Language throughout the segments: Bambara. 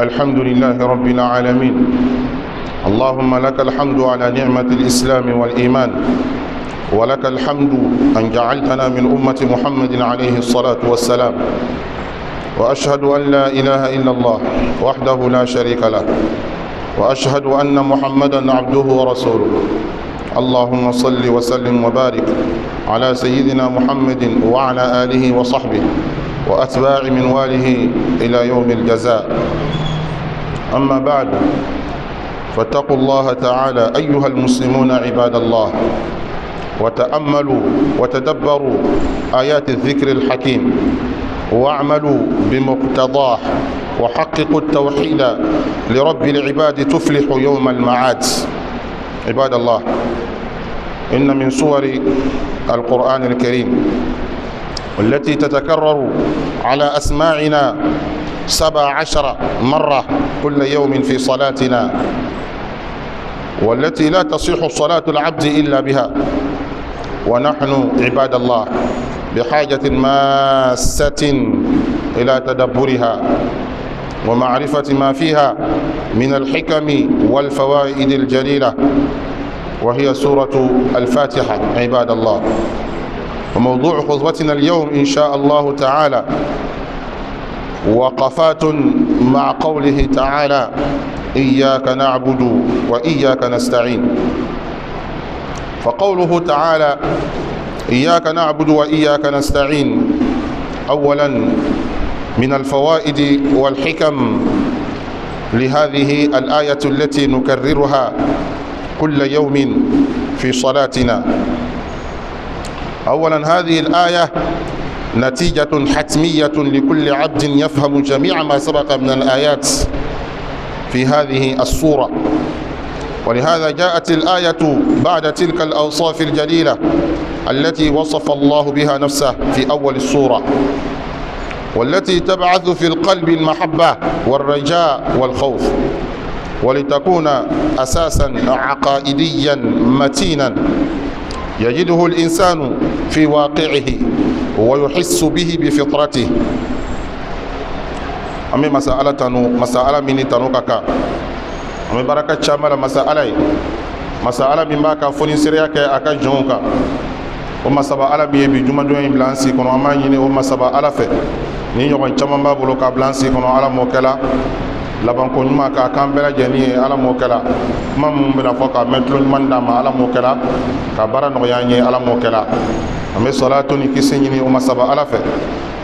الحمد لله رب العالمين. اللهم لك الحمد على نعمة الإسلام والإيمان، ولك الحمد أن جعلتنا من أمة محمد عليه الصلاة والسلام. وأشهد أن لا إله إلا الله وحده لا شريك له، وأشهد أن محمدا عبده ورسوله. اللهم صل وسلم وبارك على سيدنا محمد وعلى آله وصحبه وأتباع منواله إلى يوم الجزاء. أما بعد، فاتقوا الله تعالى أيها المسلمون عباد الله، وتأملوا وتدبروا آيات الذكر الحكيم، واعملوا بمقتضاه، وحققوا التوحيد لرب العباد تفلحوا يوم المعاد. عباد الله، إن من سور القرآن الكريم والتي تتكرر على أسماعنا 17 مرة كل يوم في صلاتنا، والتي لا تصح صلاة العبد إلا بها، ونحن عباد الله بحاجة ماسة إلى تدبرها ومعرفة ما فيها من الحكم والفوائد الجليلة، وهي سورة الفاتحة عباد الله. وموضوع خطبتنا اليوم إن شاء الله تعالى وقفات مع قوله تعالى: إياك نعبد وإياك نستعين. فقوله تعالى: إياك نعبد وإياك نستعين، أولا من الفوائد والحكم لهذه الآية التي نكررها كل يوم في صلاتنا. أولا، هذه الآية نتيجة حتمية لكل عبد يفهم جميع ما سبق من الآيات في هذه السورة، ولهذا جاءت الآية بعد تلك الأوصاف الجليلة التي وصف الله بها نفسه في أول السورة، والتي تبعث في القلب المحبة والرجاء والخوف، ولتكون أساسا عقائديا متينا يجده الإنسان في واقعه ويحس به بفطرته. An bɛ masa Ala tanu, masa Ala min ni tanu ka kan. An bɛ baraka caman la masa Ala ye, masa Ala min b'a ka fonisereya kɛ a ka jɔnw kan. O masaba Ala min ye bi jumadon in bila an si kɔnɔ, an b'a ɲini o masaba Ala fɛ, ni ɲɔgɔn caman b'a bolo k'a bila an si kɔnɔ, Ala m'o kɛla labanko ɲuman k'a kan bɛɛ lajɛlen ye, Ala m'o kɛla kuma minnu bɛna fɔ k'a mɛn tulo ɲuman d'a ma, Ala m'o kɛla ka baara nɔgɔya an ye, Ala m'o kɛla. An bɛ salatu ni kisi ɲini o masaba Ala fɛ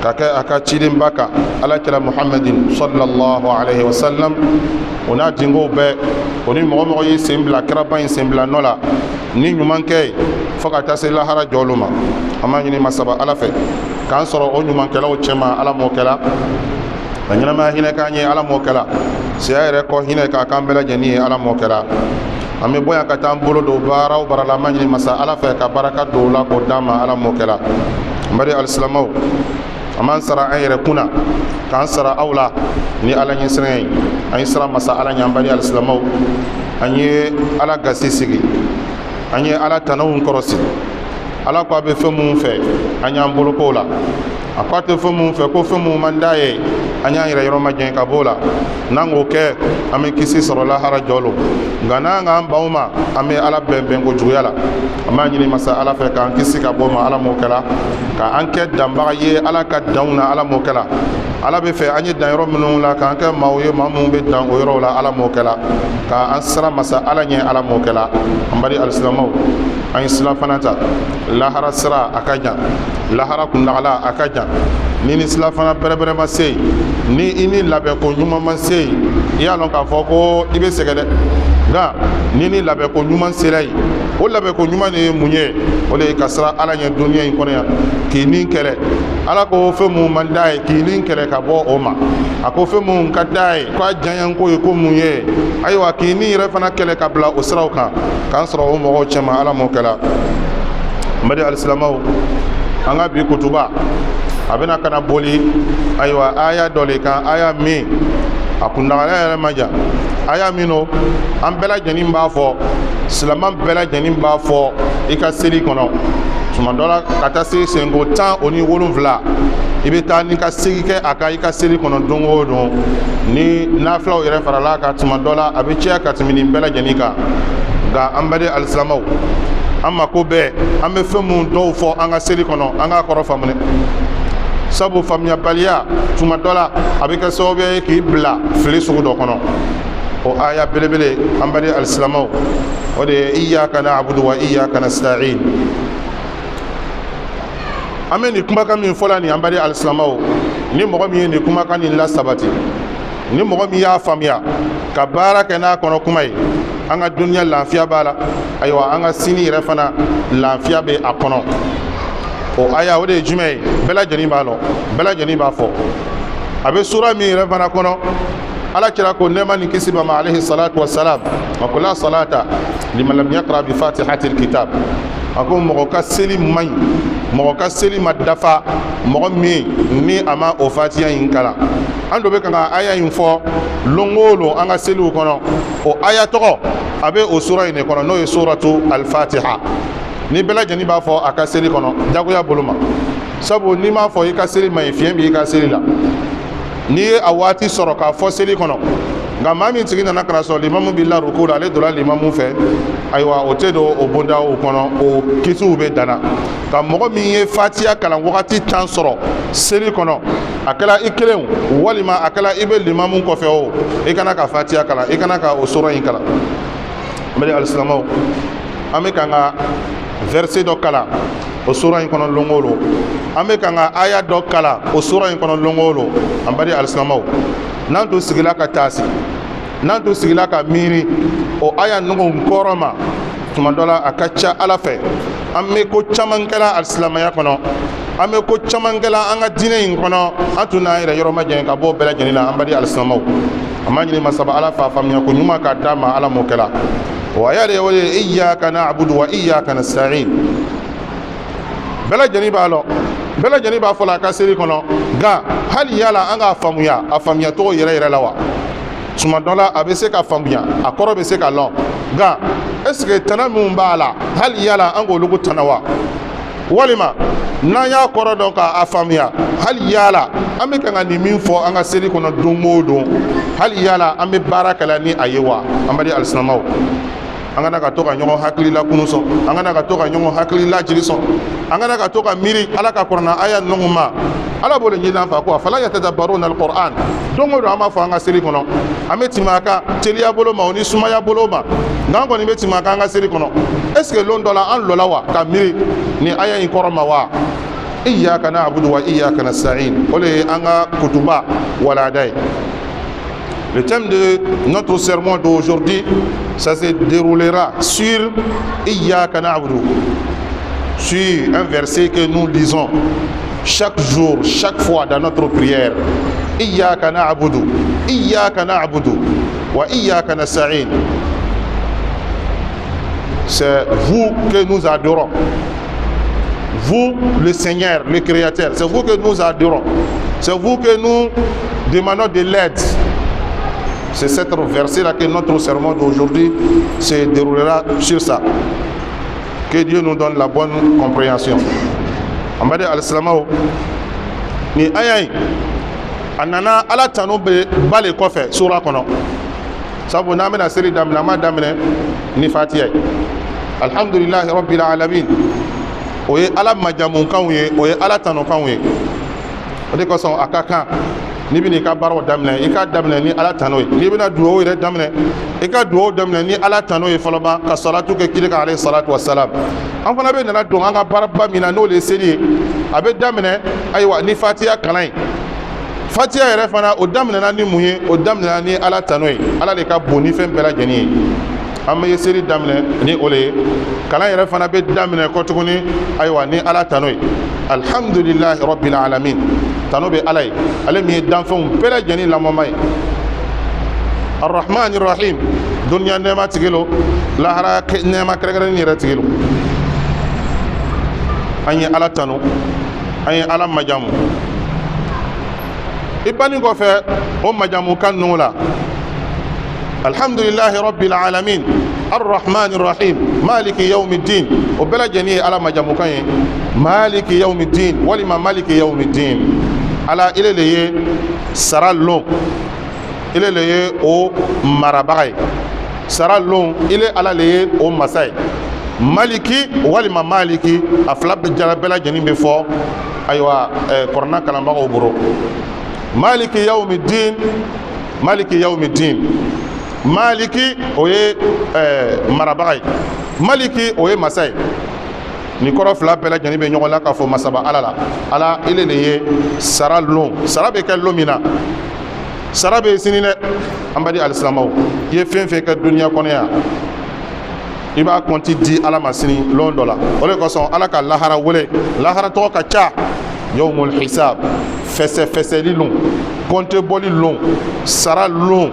ka kɛ a ka cidenba kan, Ala kira Muhammadin sallallahu alaihi wa sallam, o n'a dingow bɛɛ, o ni mɔgɔ mɔgɔ y'i sen bila kiraba in sen bila nɔ la ni ɲuman kɛ ye fo ka taa se lahara jɔlu ma. An b'a ɲini masaba Ala fɛ k'an sɔrɔ o ɲumankɛlaw cɛma, Ala m'o kɛla ka ɲɛnamaya hinɛ k'an ye, Ala m'o kɛla siya yɛrɛ kɔ hinɛ k'a k'an bɛɛ lajɛlen ye, Ala m'o kɛla. An bɛ bɔ yan ka taa an bolo don baara o baara la, an b'a ɲini masa Ala fɛ ka baraka don o la k'o d'an ma, Ala m'o kɛla. N bari alisilamɛw, an b'an sara an yɛrɛ kunna k'an sara aw la ni Ala ɲɛsiranɲɛ ye. An ye siran masa Ala ɲɛ. An bari alisilamɛw, an ye Ala gasi sigi, an ye Ala tanaw kɔrɔsi. Ala ko a bɛ fɛn minnu fɛ, an y'an bolo k'o la. A ko a tɛ fɛn minnu fɛ, ko fɛn minnu man d'a ye, an y'an yɛrɛ yɔrɔ majanya ka b'o la. N'an k'o kɛ, an bɛ kisi sɔrɔ lahara jɔ lo. Nka n'an k'an ban o ma, an bɛ Ala bɛn bɛnko juguya la. An b'a ɲini masa Ala fɛ k'an kisi ka bɔ o ma, Ala m'o kɛla k'an kɛ danbaga ye Ala ka danw na, Ala m'o kɛla. Ala bɛ fɛ an ye dan yɔrɔ minnu la, k'an kɛ maaw ye, maa minnu bɛ dan o yɔrɔw la, Ala m'o kɛla k'an siran masa Ala ɲɛ, Ala m'o kɛla. An bari alisilamɛw, an ye sira fana ta. Lahara sira a ka jan, lahara kundagala a ka jan. Ni sira fana bɛrɛbɛrɛ ma se yen, ni i ni labɛnko ɲuman ma se yen, i y'a lɔn k'a fɔ ko i bɛ sɛgɛn dɛ. Nka ni labɛnko ɲuman sera yen, o labɛnko ɲuman de ye mun ye? O de ye ka siran Ala ɲɛ duniya in kɔnɔ yan, k'i ni kɛlɛ. Ala ko fɛn mun man d'a ye, k'i ni kɛlɛ ka bɔ o ma. A ko fɛn mun ka d'a ye, k'a diyaɲɛko ye ko mun ye? Ayiwa, k'i ni yɛrɛ fana kɛlɛ ka bila o siraw kan, k'an sɔrɔ o mɔgɔw cɛma, Ala m'o kɛla. N badi alisilamɛw, an ka bi kutuba a bɛna ka na boli, ayiwa, aya dɔ le kan, aya min a kundagala yɛrɛ ma jan, aya min no an bɛɛ lajɛlen b'a fɔ, silamɛ bɛɛ lajɛlen b'a fɔ i ka seli kɔnɔ tuma dɔ la ka taa se senko 17. I bɛ taa n'i ka segin kɛ a kan i ka seli kɔnɔ don o don. Ni nafilaw yɛrɛ farala a kan, tuma dɔ la a bɛ caya ka tɛmɛ nin bɛɛ lajɛlen kan. Nka an baden alisilamɛw, an mako bɛɛ an bɛ fɛn mun dɔw fɔ an ka seli kɔnɔ, an k'a kɔrɔ faamu dɛ, sabu faamuyabaliya tuma dɔ la a bɛ kɛ sababu ye k'i bila fili sugu dɔ kɔnɔ. O aya belebele, an baden alisilamɛw, o de ye iyyaka na'budu wa iyyaka nasta'in. An bɛ nin kumakan min fɔla nin, an baden alisilamɛw, ni mɔgɔ min ye nin kumakan nin lasabati, ni mɔgɔ min y'a faamuya ka baara kɛ n'a kɔnɔ kuma ye, an ka duniya lafiya b'a la, ayiwa, an ka sini yɛrɛ fana lafiya bɛ a kɔnɔ. O aya, o de ye jumɛn ye? Bɛɛ lajɛlen b'a lɔn, bɛɛ lajɛlen b'a fɔ. A bɛ sura min yɛrɛ fana kɔnɔ, Ala kira ko, nɛɛma ni kisi b'a ma, alayhi salatu wa salam, a ko: la salata liman lam yaqra bi fatihatil kitab. A ko mɔgɔ ka seli man ɲi, mɔgɔ ka seli ma dafa, mɔgɔ min ni a ma o fatiya in kalan. An dɔ bɛ kan ka aya in fɔ lon o lon an ka seliw kɔnɔ. O aya tɔgɔ, a bɛ o sura in de kɔnɔ, n'o ye suratu al-Fatiha. Ni bɛɛ lajɛlen b'a fɔ a ka seli kɔnɔ jagoya bolo ma, sabu n'i m'a fɔ, i ka seli man ɲi, fiɲɛ b'i ka seli la. N'i ye a waati sɔrɔ k'a fɔ seli kɔnɔ, nka maa min tigi nana ka na sɔrɔ limamu b'i la ruku la, ale donna limamu fɛ, ayiwa, o tɛ don o bonda o kɔnɔ, o kisiw bɛ danna. Nka mɔgɔ min ye fatiya kalan wagati tan sɔrɔ seli kɔnɔ, a kɛra i kelen walima a kɛra i bɛ limamu kɔfɛ o, i kana ka fatiya kalan, i kana ka o sura in kalan. N bɛ alisilamɛw, an bɛ kan ka verset dɔ kalan o sura in kɔnɔ lon o lon, an bɛ kan ka aya dɔ kalan o sura in kɔnɔ lon o lon. An baden alisilamɛw, n'an tun sigila ka taasi, n'an tun sigila ka miiri o aya ninnu kɔrɔ ma, tuma dɔ la a ka ca Ala fɛ, an bɛ ko caman kɛla alisilamɛya kɔnɔ, an bɛ ko caman kɛla an ka diinɛ in kɔnɔ, an tun n'an yɛrɛ yɔrɔ ma janya ka bɔ o bɛɛ lajɛlen na. An baden alisilamɛw, an b'a ɲini masaba Ala f'a faamuya ko ɲuman k'a d'a ma. Ala m'o kɛla. O aya de ye, o de ye iyyaka na'budu wa iyyaka nasta'in. Bɛɛ lajɛlen b'a lɔn, bɛɛ lajɛlen b'a fɔ la a ka seli kɔnɔ. Nka hali yala an k'a faamuya a faamuya cogo yɛrɛ yɛrɛ la wa? Tuma dɔ la a bɛ se ka faamuya, a kɔrɔ bɛ se ka lɔn, nka est ce que tana minnu b'a la, hali yala an k'olu tana wa? Walima n'an y'a kɔrɔ dɔn k'a faamuya, hali yala an bɛ kan ka nin min fɔ an ka seli kɔnɔ don o don, hali yala an bɛ baara kɛla ni a ye wa? An baden alisilamɛw, an kana ka to ka ɲɔgɔn hakili lakunu sɔn, an kana ka to ka ɲɔgɔn hakili lajigi sɔn, an kana ka to ka miiri Ala ka kuranna aya ninnu ma. Ala b'o de ɲini an fɛ ko afala yatadabbaruna alquran. Don o don an b'a fɔ an ka seli kɔnɔ, an bɛ tɛmɛ a kan teliya bolo ma o ni sumaya bolo ma, nka an kɔni bɛ tɛmɛ a kan an ka seli kɔnɔ. Est ce que lon dɔ la an lɔla wa ka miiri ni aya in kɔrɔ ma wa? Iyyaka na'budu wa iyyaka nasta'in, o de ye an ka kutuba walada ye. Le thème de notre sermon d'aujourd'hui, ça se déroulera sur Iyyaka na'budu, sur un verset que nous lisons chaque jour, chaque fois dans notre prière. Iyyaka na'budu, Iyyaka na'budu, wa Iyyaka nasta'in. C'est vous que nous adorons. Vous, le Seigneur, le Créateur, c'est vous que nous adorons. C'est vous que nous demandons de l'aide. C'est cette verset-là que notre sermon d'aujourd'hui se déroulera sur ça. Que Dieu nous donne la bonne compréhension. An baden alisilamɛw, ni aya in a nana Ala tanu bɛ ba le kɔfɛ sura kɔnɔ, sabu n'an bɛna seli daminɛ, an b'a daminɛ ni fatiya ye, alhamdulilahi rabbil alamin. O ye Ala majamukanw ye, o ye Ala tanukanw ye. O de kosɔn a ka kan n'i bɛna i ka baaraw daminɛ, i ka daminɛ ni Ala tanu ye. N'i bɛna dugawu yɛrɛ daminɛ, i ka dugawu daminɛ ni Ala tanu ye fɔlɔ ban ka salatu kɛ kiri kan, alayhi salatu wasalam. An fana bɛ nana don an ka baaraba min na, n'o de ye seli ye, a bɛ daminɛ, ayiwa, ni fatiya kalan ye. Fatiya yɛrɛ fana, o daminɛna ni mun ye? O daminɛna ni Ala tanu ye. Ala de ka bon ni fɛn bɛɛ lajɛlen ye. An bɛ seli daminɛ ni o le ye. Kalan yɛrɛ fana bɛ daminɛ kɔ tuguni, ayiwa, ni Ala tanu ye, alhamdulilahi rabbil alamin. Tanu bɛ Ala ye, ale min ye danfɛnw bɛɛ lajɛlen lamɔma ye, arrahman rahim, duniya nɛɛma tigi lo, lahara nɛɛma kɛrɛnkɛrɛnnen yɛrɛ tigi lo. An ye Ala tanu, an ye Ala majamu. I banni kɔfɛ o majamu kan ninnu la, alhamdulilahi rabbil alamin. Arrahman Rahim, Maliki Yawmiddin, o bɛɛ lajɛlen ye Ala majamukan ye. Maliki Yawmiddin walima Maliki Yawmiddin, Ala ile le ye sara lon, ile le ye o marabaga ye. Sara lon, ile Ala le ye o masa ye. Maliki walima Maliki, a fila bɛɛ lajɛlen bɛ fɔ. Ayiwa, kɔrɔna kalanbagaw bolo, Maliki Yawmiddin, Maliki Yawmiddin, Maliki o ye marabaga ye, Maliki o ye masa ye. Nin kɔrɔ fila bɛɛ lajɛlen bɛ ɲɔgɔn la k'a fɔ masaba Ala la. Ala, ile de ye sara lon, sara bɛ kɛ lon min na, sara bɛ sini dɛ. An badi alisilamɛw, i ye fɛn fɛn kɛ duniya kɔnɔ yan, i b'a kɔnti di Ala ma sini lon dɔ la. O de kosɔn Ala ka lahara wele, lahara tɔgɔ ka ca: yawmul hisab, fɛsɛfɛsɛli lon, kɔnte bɔli lon, sara lon,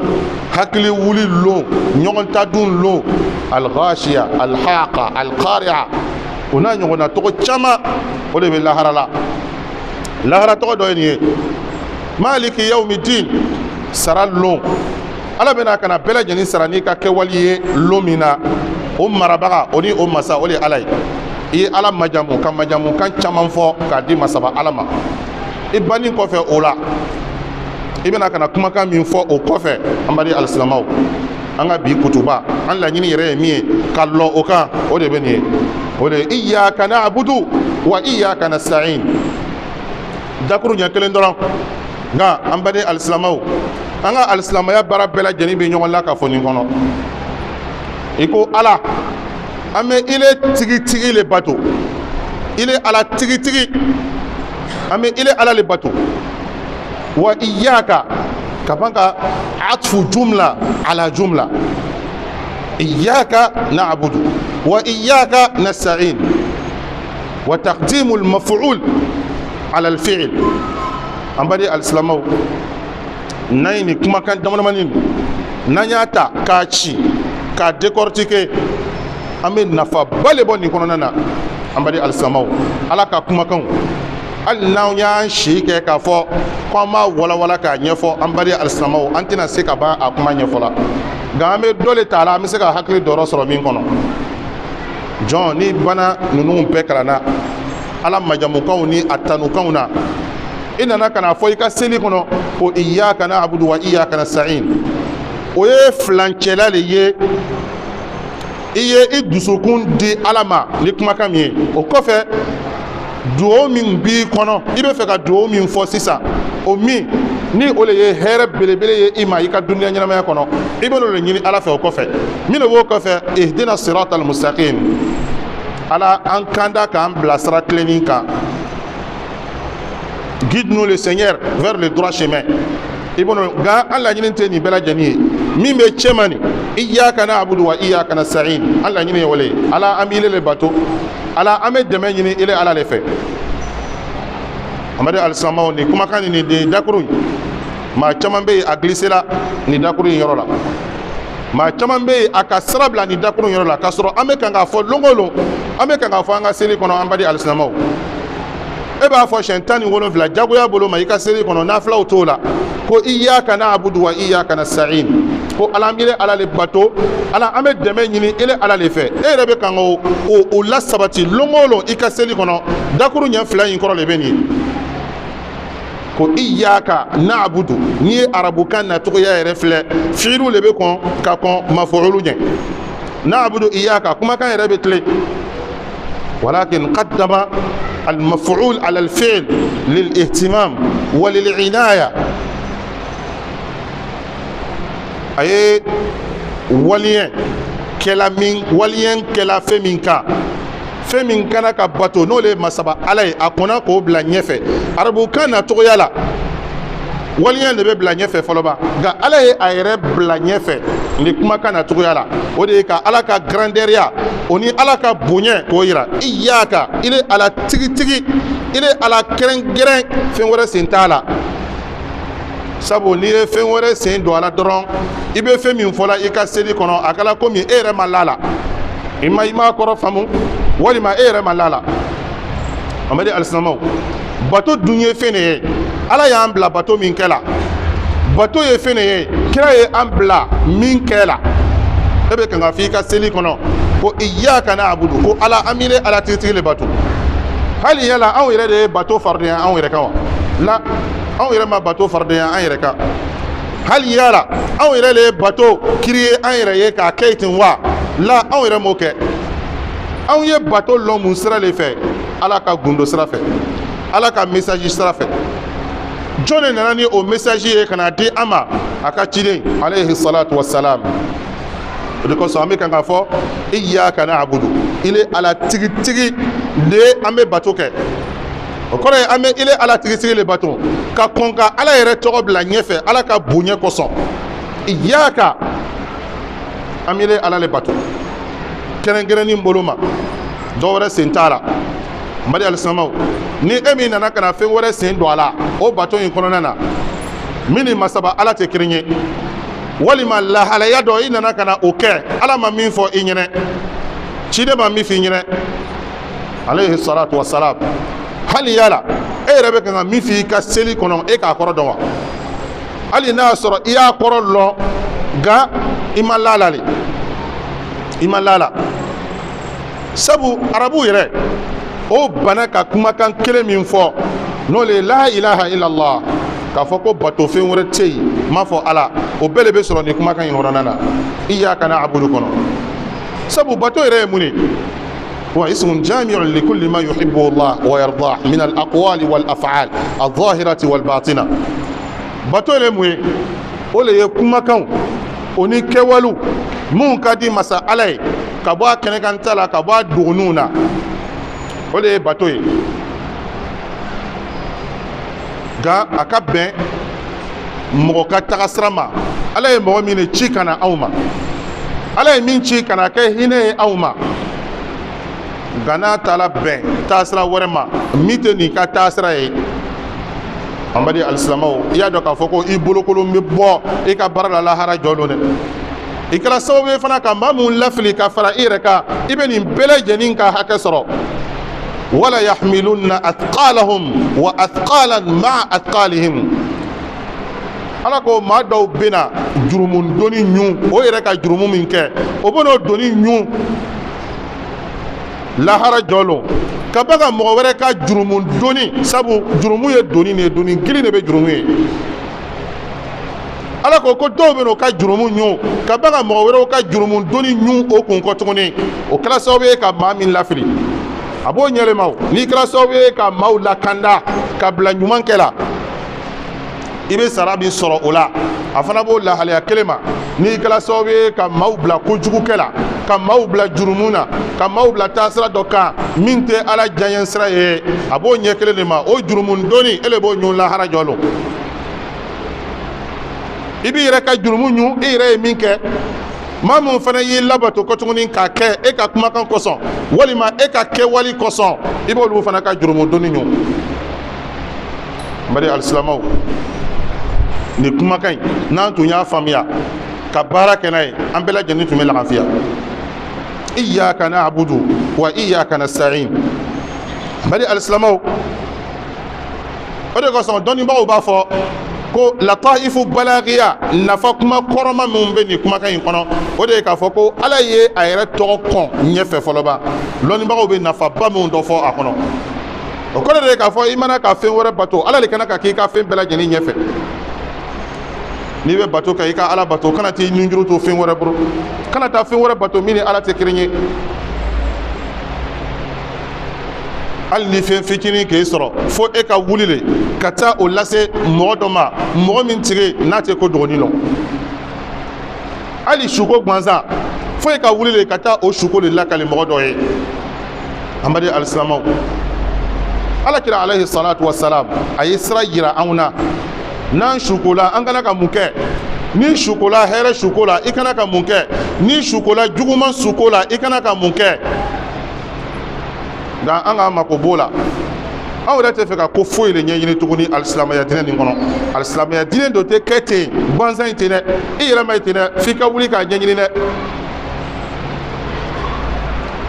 hakili wuli lon, ɲɔgɔn ta dun lon, alghashiya, alhaqa, alqari'a, o n'a ɲɔgɔnna tɔgɔ caman, o de bɛ lahara la. Lahara tɔgɔ dɔ ye nin ye, Maliki Yawmiddin, sara lon. Ala bɛna ka na bɛɛ lajɛlen sara n'i ka kɛwali ye lon min na, o marabaga o ni o masa, o de ye Ala ye. I ye Ala majamu ka majamu kan caman fɔ k'a di masaba Ala ma. I banni kɔfɛ o la, i bɛna ka na kumakan min fɔ o kɔfɛ, an badi alisilamɛw, an ka bi kutuba, an laɲini yɛrɛ ye min ye ka lɔ o kan, o de bɛ nin ye, o de ye iyyaka na'budu wa iyyaka nasta'in. Dakuru ɲɛ kelen dɔrɔn, nka an baden alisilamɛw, an ka alisilamɛya baara bɛɛ lajɛlen bɛ ɲɔgɔn la ka fɔ nin kɔnɔ. I ko Ala, an bɛ ile tigitigi le bato, ile Ala tigitigi, an bɛ ile Ala le bato. Wa iyyaka, ka ban ka atfu jumla ala jumla, iyyaka na'budu wa iyyaka nasta'in, wa taqdimu al-maf'ul ala al-fi'l. An badi alisilamɛw, n'an ye nin kumakan damadamani, n'an y'a ta k'a ci k'a décortiquer, an bɛ nafaba le bɔ nin kɔnɔna na. An badi alisilamɛw, Ala ka kumakanw, hali n'an y'an si kɛ k'a fɔ ko an b'a walawala k'a ɲɛfɔ, an badi alisilamɛw, an tɛna se ka ban a kuma ɲɛfɔ la. Nka an bɛ dɔ le ta a la, an bɛ se ka hakili dɔrɔ sɔrɔ min kɔnɔ. Jɔn ni bana ninnu bɛɛ kalanna Ala majamukanw ni a tanukanw na, i nana ka na fɔ i ka seli kɔnɔ ko iyyaka na'budu wa iyyaka nasta'in, o ye filancɛla le ye. I ye i dusukun di Ala ma ni kumakan min ye, o kɔfɛ duwawu min b'i kɔnɔ, i bɛ fɛ ka duwawu min fɔ sisan, o min ni o le ye hɛrɛ belebele ye i ma i ka duniya ɲɛnamaya kɔnɔ, i bɛ n'o de ɲini Ala fɛ. O kɔfɛ, min de b'o kɔfɛ? Ihdina siratal mustaqim, Ala an kanda k'an bila sira tilennin kan. Guide-nous le Seigneur vers le droit chemin. I b'o, nka an laɲini tɛ nin bɛɛ lajɛlen ye. Min bɛ cɛma nin, iyyaka na'budu wa iyyaka nasta'in, an laɲini ye o le ye. Ala, an b'ile le bato, Ala, an bɛ dɛmɛ ɲini ile Ala le fɛ. Amadu alisilamɛw, nin kumakan nin, nin dakuru in, maa caman bɛ yen, a glissé la nin dakuru in yɔrɔ la. Maa caman bɛ yen, a ka sira bila nin dakuru in yɔrɔ la, k'a sɔrɔ an bɛ kan k'a fɔ lon o lon, an bɛ kan k'a fɔ an ka seli kɔnɔ. An badi alisilamɛw, e b'a fɔ siɲɛ 17 jagoya bolo ma i ka seli kɔnɔ, nafilaw t'o la, ko iyyaka na'budu wa iyyaka nasta'in, ko Ala, an bɛ Ala le bato, Ala, an bɛ dɛmɛ ɲini ele Ala le fɛ. E yɛrɛ bɛ kan k'o o lasabati lon o lon i ka seli kɔnɔ. Dakuru ɲɛ fila in kɔrɔ de bɛ nin ye, ko iyyaka na'budu. N'i ye arabukan nacogoya yɛrɛ filɛ, fiilu le bɛ kɔn ka kɔn mafuulu ɲɛ. Na'budu iyyaka, kumakan yɛrɛ bɛ tilen, walakin qaddama المفعول على الفعل للاهتمام وللعناية. A ye waliyɛn kɛla min, waliyɛn kɛla fɛn min kan, fɛn min kana ka bato, n'o le ye masaba Ala ye, a kɔnna k'o bila ɲɛfɛ. Arabukan na cogoya la, waliyɛn de bɛ bila ɲɛfɛ fɔlɔba, nka Ala ye a yɛrɛ bila ɲɛfɛ ni kumakan na cogoya la. O de ye ka Ala ka grandeur ya, o ni Ala ka bonya k'o yira. Iyyaka, ile Ala tigitigi, ile Ala kɛrɛnkɛrɛn, fɛn wɛrɛ sen t'a la. Sabu n'i ye fɛn wɛrɛ sen don a la dɔrɔn, i bɛ fɛn min fɔla i ka seli kɔnɔ, a kɛla komi e yɛrɛ ma la la, i ma i m'a kɔrɔ faamu, walima e yɛrɛ ma la la. Amadi alisilamɛw, bato dun ye fɛn de ye, Ala y'an bila bato min kɛ la. Bato ye fɛn de ye, kira ye an bila min kɛ la. E bɛ kan ka fɔ i ka seli kɔnɔ ko iyaka na'budu, ko Ala, an b'ile Ala tigitigi le bato. Hali yala anw yɛrɛ de ye bato faridaya anw yɛrɛ kan wa? La, anw yɛrɛ ma bato faridaya an yɛrɛ kan. Hali yala anw yɛrɛ de ye bato créer an yɛrɛ ye k'a kɛ ten wa? La, anw yɛrɛ m'o kɛ. Anw ye bato lɔn mun sira de fɛ? Ala ka gundo sira fɛ, Ala ka message sira fɛ. Jɔn de nana ni o message ye ka na di an ma? A ka ciden alayhi salatu wassalam. O de kosɔn an bɛ kan k'a fɔ iyyaka na'budu, ile Ala tigitigi de an bɛ bato kɛ. O kɔrɔ ye an bɛ ile Ala tigitigi le bato ka kɔn ka Ala yɛrɛ tɔgɔ bila ɲɛfɛ Ala ka bonya kosɔn. Iyyaka, an bɛ ile Ala le bato kɛrɛnkɛrɛnnin bolo ma, dɔ wɛrɛ sen t'a la. N baden alisilamɛw, ni e min nana ka na fɛn wɛrɛ sen don a la o bato in kɔnɔna na, min ni masaba Ala tɛ kelen ye, walima lahalaya dɔ i nana ka na o kɛ Ala ma min fɔ i ɲɛnɛ, ciden ma min f'i ɲɛnɛ alayhi salatu wasalam, hali yala e yɛrɛ bɛ kan ka min f'i ka seli kɔnɔ, e k'a kɔrɔ dɔn wa? Hali n'a y'a sɔrɔ i y'a kɔrɔ lɔn, nka i ma la la le, i ma la la. Sabu arabuw yɛrɛ o bana ka kumakan kelen min fɔ, n'o le ye la ilaha illallah, k'a fɔ ko batofɛn wɛrɛ tɛ yen m'a fɔ Ala, o bɛɛ de bɛ sɔrɔ nin kumakan in kɔnɔna na, iyyaka na'budu kɔnɔ. Sabu bato yɛrɛ ye mun ye? Wa ismun jami'un li kulli ma yuhibbu Allah wa yardah min al aqwali wal af'al al zahirati wal batina. Bato yɛrɛ ye mun ye? O le ye kumakanw o ni kɛwalew minnu ka di masa Ala ye, ka bɔ a kɛnɛkan ta la, ka bɔ a dogoninw na, o de ye bato ye. Nka a ka bɛn mɔgɔ ka taga sira ma, Ala ye mɔgɔ min de ci ka na anw ma, Ala ye min ci ka na kɛ hinɛ ye anw ma. Nka n'a taara bɛn taasira wɛrɛ ma min tɛ nin ka taasira ye, an baden alisilamɛw, i y'a dɔn k'a fɔ ko i bolokolon bɛ bɔ i ka baara la lahara jɔ don dɛ. I kɛra sababu ye fana ka maa mun lafili ka fara i yɛrɛ kan, i bɛ nin bɛɛ lajɛlen ka hakɛ sɔrɔ. Wala yahmilunna athqalahum wa athqalan ma'a athqalihim. Ala ko maa dɔw bɛna jurumu doni ɲun, o yɛrɛ ka jurumu min kɛ, o bɛn'o doni ɲun lahara jɔ lon, ka ba ka mɔgɔ wɛrɛ ka jurumu doni. Sabu jurumu ye doni de ye, doni girin de bɛ jurumu ye. Ala ko ko dɔw bɛn'o ka jurumu ɲun, ka ba ka mɔgɔ wɛrɛw ka jurumu doni ɲun o kun kɔ tuguni. O kɛra sababu ye ka maa min lafili, a b'o ɲɛlɛma. O n'i kɛra sababu ye ka maaw lakanda ka bila ɲuman kɛ la, i bɛ sara min sɔrɔ o la, a fana b'o lahalaya kelen ma. N'i kɛra sababu ye ka maaw bila kojugu kɛ la, ka maaw bila jurumu na, ka maaw bila taasira dɔ kan min tɛ Ala diyaɲɛ sira ye, a b'o ɲɛ kelen de ma. O jurumu doni, e le b'o ɲun lahara jɔ lon. I b'i yɛrɛ ka jurumu ɲun, i yɛrɛ ye min kɛ. Maa min fana y'i labato kɔ tuguni k'a kɛ e ka kumakan kosɔn walima e ka kɛwali kosɔn, i b'olu fana ka jurumu doni ɲun. N baden alisilamɛw, nin kumakan in, n'an tun y'a faamuya ka baara kɛ n'a ye, an bɛɛ lajɛlen tun bɛ lafiya. Iyyaka na'budu wa iyyaka nasta'in. N baden alisilamɛw, o de kosɔn dɔnnibagaw b'a fɔ ko lataifu balagiya, nafa kuma kɔrɔma minnu bɛ nin kumakan in kɔnɔ, o de ye k'a fɔ ko Ala ye a yɛrɛ tɔgɔ kɔn ɲɛfɛ fɔlɔba. Lɔnnibagaw bɛ nafaba minnu dɔ fɔ a kɔnɔ, o kɔrɔ de ye k'a fɔ i mana ka fɛn wɛrɛ bato, Ala de kana ka k'i ka fɛn bɛɛ lajɛlen ɲɛfɛ. N'i bɛ bato kɛ, i ka Ala bato, kana t'i nunjuru to fɛn wɛrɛ bolo, kana taa fɛn wɛrɛ bato min ni Ala tɛ kelen ye. Hali ni fɛn fitinin k'e sɔrɔ, fo e ka wuli le ka taa o lase mɔgɔ dɔ ma, mɔgɔ min tigi n'a tɛ ko dɔgɔnin lɔn. Hali suko gansan, fo e ka wuli le ka taa o suko de lakali mɔgɔ dɔ ye. An baden alisilamɛw, Ala kira alayhi salatu wasalam a ye sira yira anw na. N'an sukola, an kana ka mun kɛ? Ni sukola hɛrɛ suko la, i kana ka mun kɛ? Ni sukola juguman suko la, i kana ka mun kɛ? Nka an k'an mako b'o la, anw yɛrɛ tɛ fɛ ka ko foyi de ɲɛɲini tuguni alisilamɛya diinɛ nin kɔnɔ. Alisilamɛya diinɛ dɔ tɛ kɛ ten gansan in ten dɛ, i yɛrɛ ma ye ten dɛ, f'i ka wuli k'a ɲɛɲini dɛ.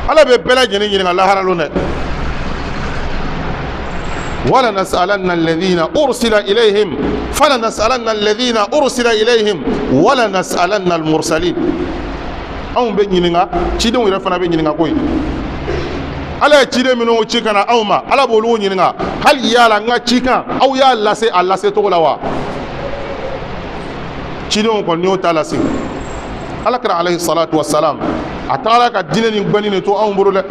Ala bɛ bɛɛ lajɛlen ɲininka lahara lon dɛ. Wala nasalanna alladhina ursila ilayhim fala nasalanna alladhina ursila ilayhim wala nasalanna almursalin. Anw bɛ ɲininka, cidenw yɛrɛ fana bɛ ɲininka koyi. Ala ye ciden minnu ci ka na anw ma, Ala b'olu ɲininka: hali yala n ka cikan, aw y'a lase a lase cogo la wa? Cidenw kɔni y'o ta lase. Ala kira alayhi salatu wasalam, a tagara ka diinɛ nin gbɛni de to anw bolo dɛ.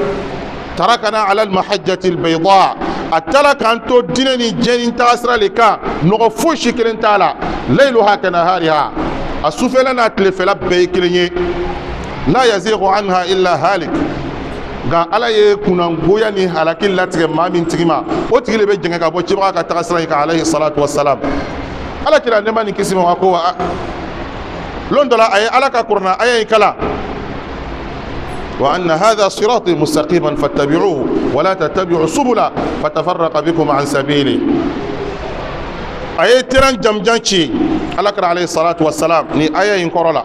Tarakana ala almahajjati albayda, a taara k'an to diinɛ ni jɛni tagasira le kan, nɔgɔ foyi si kelen t'a la. Layluha kanahariha, a sufɛla n'a tilefɛla bɛɛ ye kelen ye. La yazigu anha illa halik. Nka Ala ye kunnangoya ni halaki latigɛ maa min tigi ma, o tigi de bɛ jɛngɛ ka bɔ cibaga ka tagasira in kan alayhi salatu wasalam. Ala kira, nɛɛma ni kisi ma, ko wa lon dɔ la, a ye Ala ka kurana aya in kalan: wa anna hadha sirati mustaqiman fattabi'uhu wa la tattabi'u subula fatafarraqa bikum an sabili. A ye tɛrɛn jamjan ci, Ala kira alayhi salatu wasalam, ni aya in kɔrɔ la,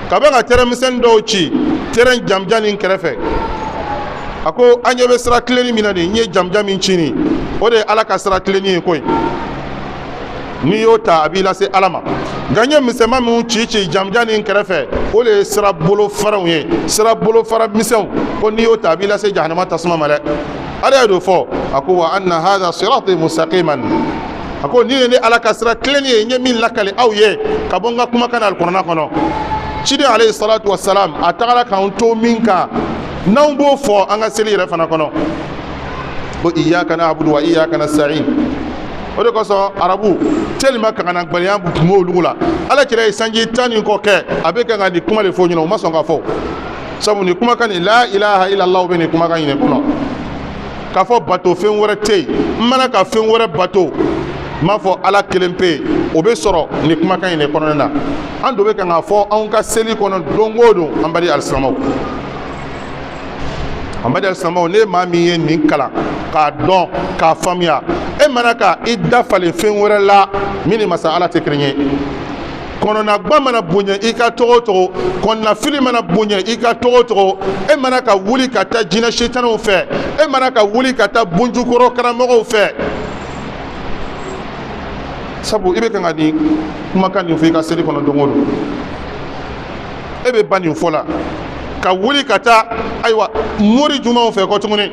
ka bɛ ka tɛrɛn misɛnnin dɔw ci tɛrɛn jamjan nin kɛrɛfɛ. A ko an ɲɛ bɛ sira tilenni min na nin, n ye jamjan min ci nin, o de ye Ala ka sira tilenni ye koyi. N'i y'o ta, a b'i lase Ala ma. Nka n ye misɛnman minnu ci ci jamjan nin kɛrɛfɛ, o de ye sira bolo faraw ye, sira bolo fara misɛnw, ko n'i y'o ta, a b'i lase jahanama tasuma ma dɛ. Ala ye d'o fɔ, a ko wa anna hadha sirati mustaqiman, a ko nin ye ne Ala ka sira tilenni ye, n ye min lakali aw ye ka bɔ n ka kumakan na alikurana kɔnɔ. Ciden alayhi salatu wasalam, a tagara k'an to min kan, n'anw b'o fɔ an ka seli yɛrɛ fana kɔnɔ, ko iyyaka na'budu wa iyyaka nasta'in. O de kosɔn arabu tellement kanganagbaliya tun b'olu la, Ala kira ye sanji 10 ni kɔ kɛ, a bɛ kan ka nin kuma de fɔ ɲɛna, u ma sɔn ka fɔ, sabu nin kumakan nin, la ilaha illallah, bɛ nin kumakan in de kɔnɔ, k'a fɔ bato fɛn wɛrɛ tɛ yen, n mana ka fɛn wɛrɛ bato, n b'a fɔ Ala kelen pe. O bɛ sɔrɔ nin kumakan in de kɔnɔna na. An dɔ bɛ kan k'a fɔ anw ka seli kɔnɔ don o don. An bali alisilamɛw, an bali alisilamɛw, ne maa min ye nin kalan k'a dɔn k'a faamuya, e mana ka i da falen fɛn wɛrɛ la min ni masa Ala tɛ kelen ye, kɔnɔnagba mana bonya i ka togo o togo, kɔnɔnafili mana bonya i ka togo o togo, e mana ka wuli ka taa jinɛ sitanɛw fɛ, e mana ka wuli ka taa bunjukɔrɔ karamɔgɔw fɛ, sabu i bɛ kan ka nin kumakan nin fɔ i ka seli kɔnɔ don o don, e bɛ ba nin fɔ la, ka wuli ka taa ayiwa mori jumɛnw fɛ kɔ tuguni,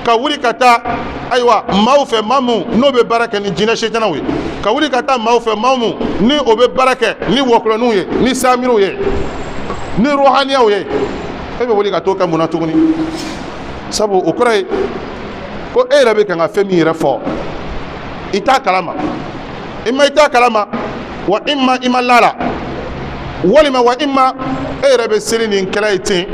ka wuli ka taa ayiwa maaw fɛ, maa mun n'o bɛ baara kɛ ni jinɛ sitanɛw ye, ka wuli ka taa maaw fɛ, maa mun ni o bɛ baara kɛ ni wɔkulɔninw ye, ni samiriw ye, ni ruhaniyaw ye, e bɛ wuli ka t'o kɛ mun na tuguni? Sabu o kɔrɔ ye ko e yɛrɛ bɛ kan ka fɛn min yɛrɛ fɔ, i t'a kalama, i ma i t'a kalama wa, i ma i ma la la, walima wa i ma e yɛrɛ bɛ seli nin kɛlɛ ye ten,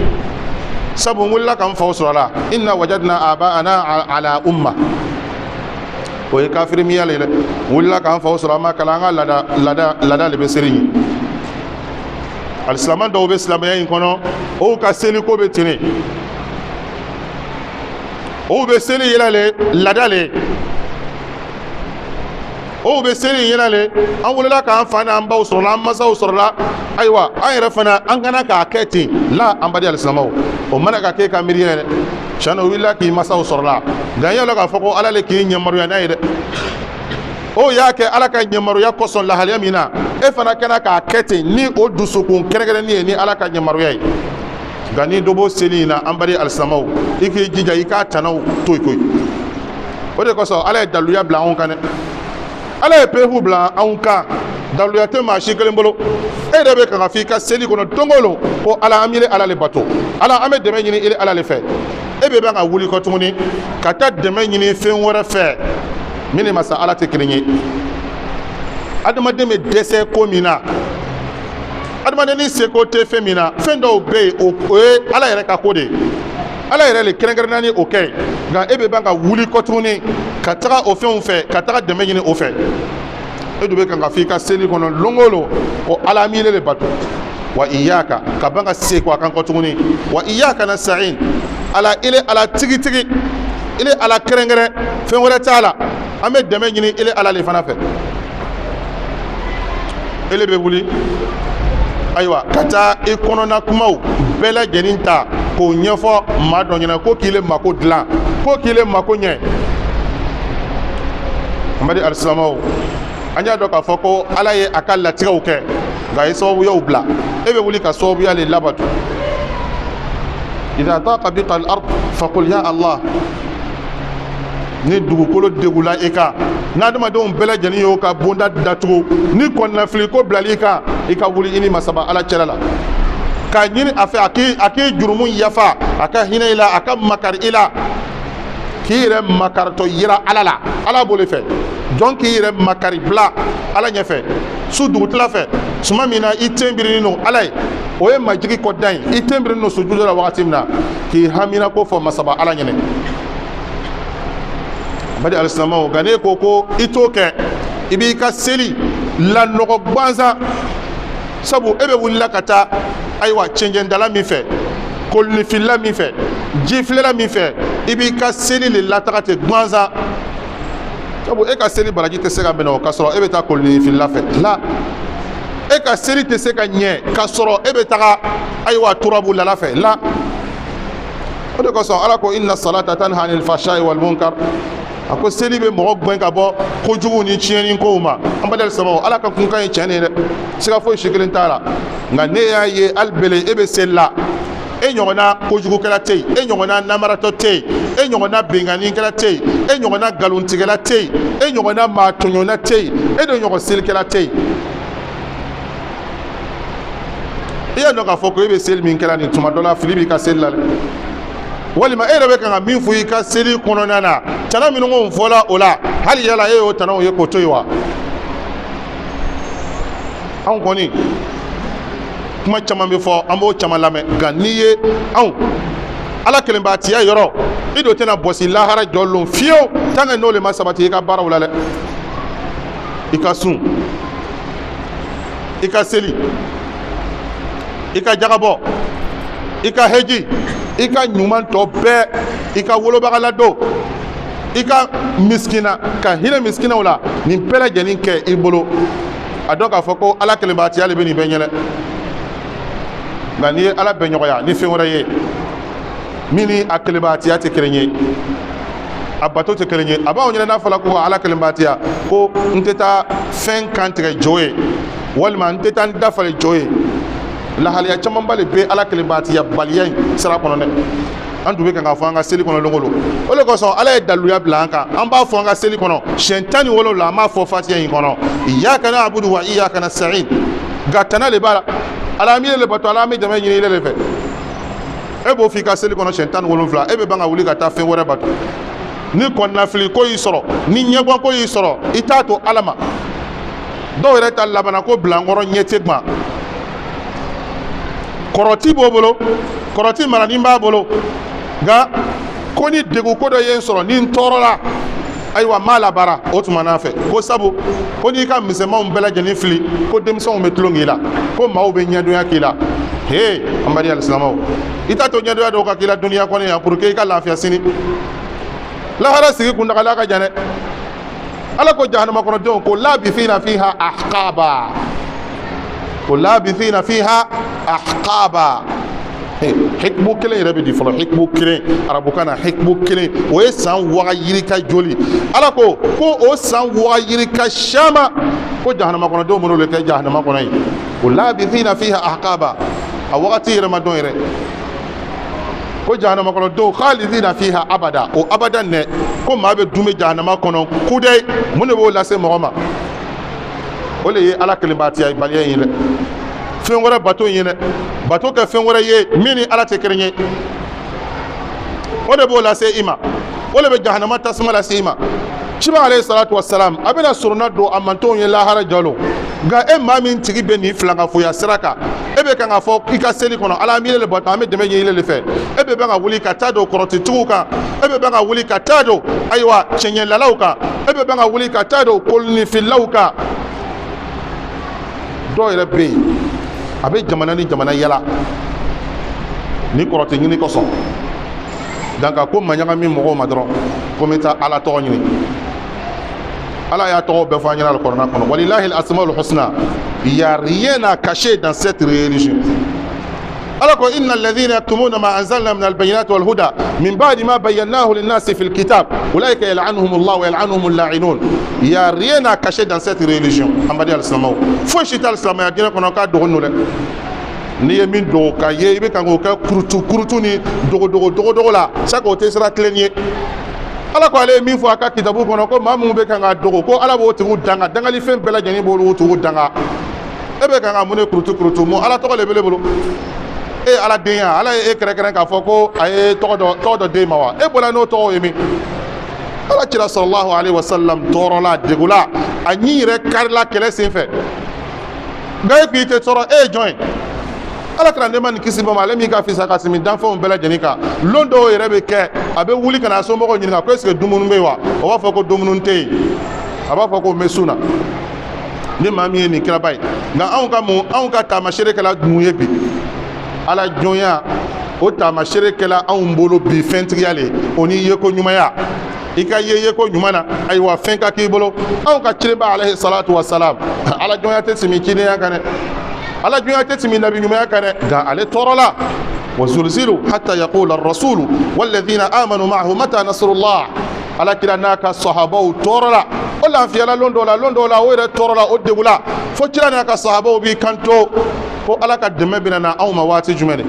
sabu n wulila ka n faw sɔrɔ a la, inna wajadna aba'ana ala umma. O ye kafiri miya le ye dɛ. N wulila ka n faw sɔrɔ, an ma kalan, an ka laada laada laada de bɛ seli ɲin. Alisilamɛ dɔw bɛ silamɛya in kɔnɔ, o ka seliko bɛ ten de, o bɛ seli yɛlɛ le laada le, o bɛ seli in yɛlɛ le, an wolola k'an fa n'an baw sɔrɔla, an masaw sɔrɔla, ayiwa an yɛrɛ fana an kana k'a kɛ ten la. An badi alisilamɛw, o mana ka k'e ka miiri yɛrɛ, tiɲɛ na, o wulila k'i masaw sɔrɔla, nka yala k'a fɔ ko Ala le k'i ɲɛmaruya n'a ye dɛ, o y'a kɛ Ala ka ɲɛmaruya kosɔn lahalaya min na, e fana kɛra k'a kɛ ten ni o dusukun kɛrɛnkɛrɛnnin ye ni Ala ka ɲɛmaruya ye. Nka ni dɔ b'o seli in na, an badi alisilamɛw, i k'i jija i k'a tanaw to yen koyi. O de kosɔn Ala ye daluya bila anw kan dɛ, Ala ye perefu bila anw kan. Daluya tɛ maa si kelen bolo. E yɛrɛ bɛ kan ka fɔ i ka seli kɔnɔ don o don ko Ala, an bɛ Ala le bato, Ala, an bɛ dɛmɛ ɲini i Ala le fɛ. E bɛ ban ka wuli kɔ tuguni ka taa dɛmɛ ɲini fɛn wɛrɛ fɛ min ni masa Ala tɛ kelen ye. Adamaden bɛ dɛsɛ ko min na, adamaden ni seko tɛ fɛn min na, fɛn dɔw bɛ yen, o ye Ala yɛrɛ ka ko de ye, Ala yɛrɛ le kɛrɛnkɛrɛnnenya ni o kɛ. Nka e bɛ ban ka wuli kɔ tuguni ka taga o fɛnw fɛ, ka taga dɛmɛ ɲini o fɛ. E dun bɛ kan ka fɔ i ka seli kɔnɔ lon o lon ko Ala, an b'i le bato, wa iyaka, ka ban ka segin a kan kɔ tuguni, wa iyaka nasta'in, Ala, ile Ala tigitigi, ile Ala kɛrɛnkɛrɛn, fɛn wɛrɛ t'a la, an bɛ dɛmɛ ɲini ile Ala le fana fɛ. Ele bɛ wuli ayiwa ka taa i kɔnɔna kumaw bɛɛ lajɛlen ta k'o ɲɛfɔ maa dɔ ɲɛna ko k'i le mako dilan, ko k'i le mako ɲɛ. An badi alisilamɛw, an y'a dɔn k'a fɔ ko Ala ye a ka latigɛw kɛ, nka a ye sababuyaw bila. E bɛ wuli ka sababuya le labato. Idha taqa bika al-ard faqul ya Allah. Ni dugukolo degula i kan, n'adamadenw bɛɛ lajɛlen y'o ka bonda datugu, ni kɔnɔnafili ko bilali i kan, i ka wuli i ni masaba Ala cɛla la k'a ɲini a fɛ a k'i jurumu yafa, a ka hinɛ i la, a ka makari i la, k'i yɛrɛ makaritɔ yira Ala la. Ala b'o de fɛ. Jɔn k'i yɛrɛ makari bila Ala ɲɛfɛ su dugutila fɛ, suma min na i ten birilen don Ala ye, o ye majigi kɔdan ye. I ten birilen don sujudu la wagati min na, k'i hamina ko fɔ masaba Ala ɲɛnɛ. Badi alisilamɛw, nka n'e ko ko i t'o kɛ, i b'i ka seli lanɔgɔ gansan, sabu e bɛ wulila ka taa ayiwa cɛncɛndala min fɛ, kolonifilila min fɛ, jifilɛla min fɛ, i b'i ka seli le lataga ten gansan, sabu e ka seli baraji tɛ se ka minɛ o k'a sɔrɔ e bɛ taa kolonifilila fɛ la. E ka seli tɛ se ka ɲɛ k'a sɔrɔ e bɛ taga ayiwa turabulala fɛ la. O de kosɔn Ala ko inna salata tanha anil fahsha'i wal munkar. A ko seli bɛ mɔgɔ gɛn ka bɔ kojugu ni tiɲɛni kow ma. An balima samaw, Ala ka kunkan ye tiɲɛ de ye dɛ, siga foyi si kelen t'a la. Nka ne y'a ye hali bele e bɛ seli la, e ɲɔgɔnna kojugukɛla tɛ yen, e ɲɔgɔnna namaratɔ tɛ yen, e ɲɔgɔnna binkannikɛla tɛ yen, e ɲɔgɔnna nkalontigɛla tɛ yen, e ɲɔgɔnna maatɔɲɔna tɛ yen, e de ɲɔgɔn selikɛla tɛ yen. I y'a dɔn k'a fɔ ko e bɛ seli min kɛra nin, tuma dɔ la fili b'i ka seli la dɛ, walima e yɛrɛ bɛ kan ka min fɔ i ka seli kɔnɔna na, tana minnu ko fɔla o la, hali yala e y'o tanaw ye k'o to yen wa? Anw kɔni kuma caman bɛ fɔ, an b'o caman lamɛn, nka n'i ye anw Ala kelenbatiya yɔrɔ, i do tɛna bɔsi lahara jɔ lon fiyewu tant que n'o le ma sabati i ka baaraw la dɛ. I ka sun, i ka seli, i ka jagabɔ, i ka heji, i ka ɲuman tɔ bɛɛ, i ka wolobaga ladon, i ka misikina ka hinɛ misikinaw la, nin bɛɛ lajɛlen kɛ i bolo, a dɔn k'a fɔ ko Ala kelenbatiya le bɛ nin bɛɛ ɲɛ dɛ. Nka n'i ye Ala bɛnɲɔgɔnya ni fɛn wɛrɛ ye min ni a kelenbatiya tɛ kelen ye, a bato tɛ kelen ye, a b'anw ɲɛna n'a fɔra ko Ala kelenbatiya, ko n tɛ taa fɛn kan tigɛ jo ye, walima n tɛ taa n da falen jo ye. Lahalaya camanba de bɛ Ala kelenbatiya baliya in sira kɔnɔ dɛ. An tun bɛ kan k'a fɔ an ka seli kɔnɔ don o don. O de kosɔn Ala ye daluya bila an kan, an b'a fɔ an ka seli kɔnɔ siɲɛ 17, an b'a fɔ Fatiya in kɔnɔ, iyyaka na'budu wa iyyaka nasta'in. Nka tana de b'a la, Ala an b'i le bato, Ala an bɛ dɛmɛ ɲini ile de fɛ. E b'o f'i ka seli kɔnɔ siɲɛ 17, e bɛ ban ka wuli ka taa fɛn wɛrɛ bato. Ni kɔnɔnafili ko y'i sɔrɔ, ni ɲɛguwan ko y'i sɔrɔ, i t'a to Ala ma. Dɔw yɛrɛ ta labanna ko bilankɔrɔ ɲɛ tɛ guwan, kɔrɔti b'o bolo, kɔrɔti maranin b'a bolo, nka ko ni degun ko dɔ ye n sɔrɔ, ni n tɔɔrɔla, ayiwa n b'a labaara o tuma n'a fɛ, ko sabu ko n'i ka misɛnmanw bɛɛ lajɛlen fili, ko denmisɛnw bɛ tulon k'i la, ko maaw bɛ ɲɛdonya k'i la. He, an baden alisilamɛw, i t'a to ɲɛdonya dɔw ka k'i la duniya kɔnɔ yan pour que i ka lafiya sini. Lahara sigi kuntagala ka jan dɛ. Ala ko jahanama kɔnɔdenw ko labithina fiha ahqaba, ko labithina fiha ahqaba. Hikibu kelen yɛrɛ bɛ di fɔlɔ, hikibu kelen arabukan na, hikibu kelen o ye san waga yirika joli. Ala ko ko o san waga yirika caman, ko jahanama kɔnɔdenw minnu bɛ kɛ jahanama kɔnɔ yen, ko labithina fiha ahqaba, a wagati yɛrɛ ma dɔn yɛrɛ. Ko jahanama kɔnɔdenw khalidina fiha abada, o abada nɛ, ko maa bɛ dun bɛ jahanama kɔnɔ kudɛyi. Mun de b'o lase mɔgɔ ma? O de ye Ala kelenbatiya baliya in ye dɛ, fɛn wɛrɛ bato in ye dɛ, bato kɛ fɛn wɛrɛ ye min ni Ala tɛ kelen ye, o de b'o lase i ma, o de bɛ jahanama tasuma lase i ma. Ciba alayhi salatu wasalam, a bɛna sorona don a mantonw ye lahara jɔlon. Nka e maa min tigi bɛ nin filankafoya sira kan, e bɛ kan k'a fɔ i ka seli kɔnɔ, Ala an b'i le bato, an bɛ dɛmɛ ɲini ile de fɛ, e bɛ ban ka wuli ka taa don kɔrɔtitigiw kan, e bɛ ban ka wuli ka taa don ayiwa cɛɲɛlalaw kan, e bɛ ban ka wuli ka taa don kolonifilaw kan. Dɔw yɛrɛ bɛ yen, a bɛ jamana ni jamana yala ni kɔrɔtɛ ɲini kosɔn, donc a ko ma ɲagami mɔgɔw ma dɔrɔn ko n bɛ taa Ala tɔgɔ ɲini. Ala y'a tɔgɔ bɛɛ fɔ an ɲɛna alikɔrɔna kɔnɔ, walilahi al-asmaul husna, il y a rien à cacher dans cette religion. Ala ko inna alladhina yaktumuna ma anzalna min albayinati walhuda min ba'di ma bayyanahu linnasi fil kitab ulaika yal'anuhum Allah wa yal'anuhum al-la'inun. Il y a rien à cacher dans cette religion. An baden alisilamɛw, foyi si tɛ alisilamɛya diinɛ kɔnɔ k'a dogo n'o dɛ. N'i ye min dogo ka ye, i bɛ kan k'o kɛ kurutu kurutu ni dogodogo dogodogo la sa, k'o tɛ sira tilen ye. Ala ko ale ye min fɔ a ka kitabu kɔnɔ, ko maa minnu bɛ kan k'a dogo, ko Ala b'o tigiw danga, dangalifɛn bɛɛ lajɛlen b'olu tigiw danga. E bɛ kan ka mun de kurutu kurutu? Mun Ala tɔgɔ de b'e bolo? E ye Ala den ya? Ala ye e kɛrɛnkɛrɛn k'a fɔ ko a ye tɔgɔ dɔ d'e ma wa? E bɔra n'o tɔgɔ ye min? Ala kira sallallahu alaihi wasallam tɔɔrɔla, degula, a ɲin yɛrɛ karila kɛlɛ sen fɛ. Nka e k'i tɛ tɔɔrɔ, e ye jɔn ye? Ala kira, nɛɛma ni kisi b'a ma, ale min ka fisa ka tɛmɛ danfɛnw bɛɛ lajɛlen kan, lon dɔw yɛrɛ bɛ kɛ, a bɛ wuli ka na somɔgɔw ɲininka ko est ce que dumuni bɛ yen wa? O b'a fɔ ko dumuni tɛ yen. A b'a fɔ ko n bɛ sun na. Ni maa min ye nin kiraba ye, nka anw ka mun, anw ka taamasere kɛla mun ye bi? Ala jɔnya, o taamasere kɛla anw bolo bi fɛntigiya le, o ni yeko ɲumanya. I ka ye yeko ɲuman na, ayiwa, fɛn ka k'i bolo. Anw ka cidenba alayhi salatu wa salam, ala jɔnya tɛ tɛmɛ cidenya kan dɛ, ala jɔnya tɛ tɛmɛ nabi ɲumanya kan dɛ, nka ale tɔɔrɔla. وزلزلوا حتى يقول الرسول والذين آمنوا معه متى نصر الله. Ala kira n'a ka sahabaw tɔɔrɔla, o lafiyala lon dɔ la, lon dɔ la o yɛrɛ tɔɔrɔla, o degula, fo kira n'a ka sahabaw b'i kanto ko Ala ka dɛmɛ bɛna na anw ma waati jumɛn de?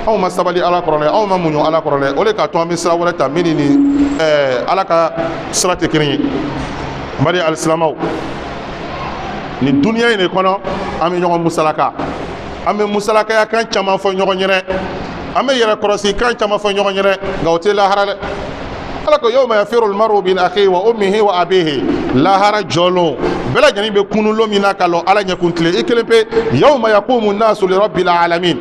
Anw ma sabali Ala kɔrɔ dɛ, anw ma muɲu Ala kɔrɔ dɛ. O de k'a to an bɛ sira wɛrɛ ta min ni Ala ka sira tɛ kelen ye. N baden alisilamɛw, nin duniya in de kɔnɔ, an bɛ ɲɔgɔn musalaka, an bɛ musalakaya kan caman fɔ ɲɔgɔn ɲɛnɛ, an bɛ yɛrɛkɔrɔsi kan caman fɔ ɲɔgɔn ɲɛnɛ, nka o tɛ lahara dɛ. Ala ko yawma yafiru almaru min akhihi wa ummihi wa abihi. Lahara jɔlon, bɛɛ lajɛlen bɛ kunun lon min na ka lɔ Ala ɲɛkun tile i kelen pe, yawma yaqumu nnasu li rabbil alamin,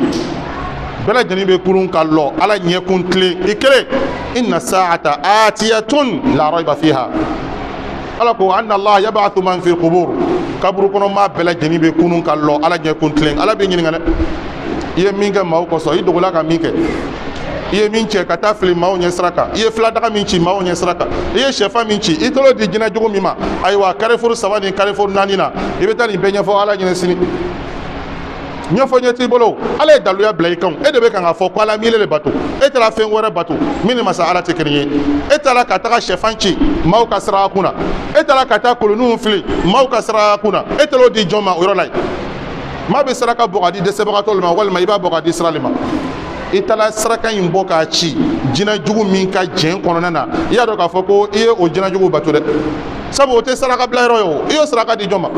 bɛɛ lajɛlen bɛ kunun ka lɔ Ala ɲɛkun tile i kelen. Inna sa'ata atiyatun la rayba fiha. Ala ko anna Allah yab'athu man fi qubur. Kaburu kɔnɔ maa bɛɛ lajɛlen bɛ kunun ka lɔ Ala ɲɛkun tilen. Ala bɛ ɲininka dɛ, i ye min kɛ maaw kosɔn, i dogola ka min kɛ, i ye min cɛ ka taa fili maaw ɲɛ sira kan, i ye filadaga min ci maaw ɲɛ sira kan, i ye sɛfan min ci, i tolo di jinɛ jugu min ma, ayiwa, carrefour saba ni carrefour naani na, i bɛ taa nin bɛɛ ɲɛfɔ Ala ɲɛna sini. Ɲɛfɔ ɲɛ t'i bolo. Ala ye daluya bila i kan, e de bɛ kan k'a fɔ ko Ala m'ile de bato, e taara fɛn wɛrɛ bato min ni masa Ala tɛ kelen ye. E taara ka taga sɛfan ci maaw ka sira kun na, e taara ka taa koloniw fili maaw ka sira kun na, e taara o di jɔn ma o yɔrɔ la yen? Maa bɛ saraka bɔ ka di dɛsɛbagatɔ ma, walima i b'a bɔ ka di sira de ma? I taara saraka in bɔ k'a ci jinɛ jugu min ka jɛn kɔnɔna na, i y'a dɔn k'a fɔ ko i ye o jinɛ jugu bato dɛ, sabu o tɛ saraka bila yɔrɔ ye. O i y'o saraka di jɔn ma?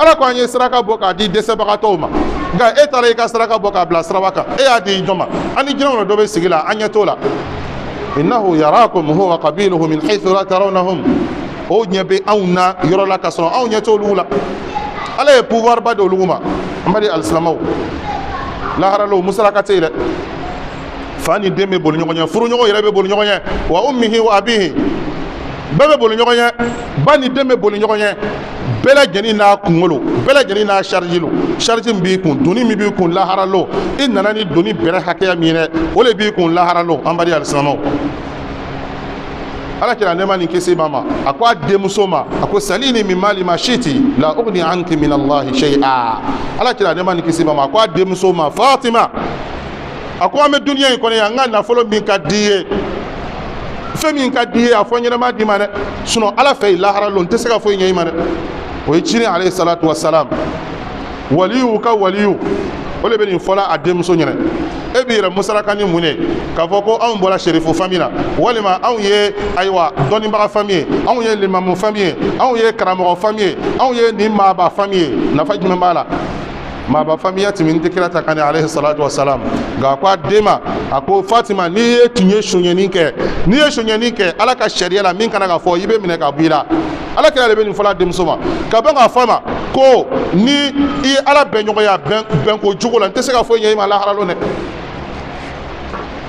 Ala ko an ye saraka bɔ k'a di dɛsɛbagatɔw ma, nka e taara i ka saraka bɔ k'a bila siraba kan, e y'a di jɔn ma? An ni jinɛw dɔ bɛ sigi la, an ɲɛ t'o la. Innahu yarakum huwa qabiluhu min haythu la tarawnahum. O ɲɛ bɛ anw na yɔrɔ la ka sɔrɔ anw ɲɛ t'olu la. Ala ye pouvoir ba di olu ma. An b'a di alisilamɛw, laharalo musalaka tɛ yen dɛ. Fa ni den bɛ boli ɲɔgɔn ɲɛ, furuɲɔgɔn yɛrɛ bɛ boli ɲɔgɔn ɲɛ, wa ummihi wa abihi, bɛɛ bɛ boli ɲɔgɔn ɲɛ, ba ni den bɛ boli ɲɔgɔn ɲɛ. Bɛɛ lajɛlen n'a kunkolo, bɛɛ lajɛlen n'a charge lo. Charge min b'i kun, doni min b'i kun lahara lo, i nana ni doni bɛrɛ hakɛya min ye dɛ, o de b'i kun lahara lo. An bari alisilamɛw, Ala kira, nɛɛma ni kisi b'a ma, a ko a denmuso ma, a ko salini min mali ma shiti la ugni anki min Allahi shay'a. Ala kira, nɛɛma ni kisi b'a ma, a ko a denmuso ma Fatima, a ko an bɛ duniya in kɔnɔ yan, n ka nafolo min ka di i ye, fɛn min ka di i ye, a fɔ ɲɛnama d'i ma dɛ, sinon Ala fɛ yen lahara lon, n tɛ se ka foyi ɲɛ i ma dɛ. O ye ciden alayhi salatu wa salam, waliyu ka waliyu, o de bɛ nin fɔla a denmuso ɲɛna. E b'i yɛrɛ musaraka ni mun ye k'a fɔ ko anw bɔra serifu famille na, walima anw ye, ayiwa, dɔnnibaga famille ye, anw ye limamu famille ye, anw ye karamɔgɔ famille ye, anw ye nin maaba famille ye? Nafa jumɛn b'a la? Maaba famille tɛmɛ tɛ kira ta kan alayhi salatu wa salam. Nka a ko a den ma, a ko Fatima, n'i ye tun ye sonyɛni kɛ, n'i ye sonyɛni kɛ Ala ka sariya la, min kana ka fɔ, i bɛ minɛ ka bɔ i la. Ala kira de bɛ nin fɔla denmuso ma, ka bɔ k'a fɔ a ma ko ni i ye Ala bɛn ɲɔgɔnya bɛn bɛnko jugu la, n tɛ se ka foyi ɲɛ i ma lahara lon dɛ.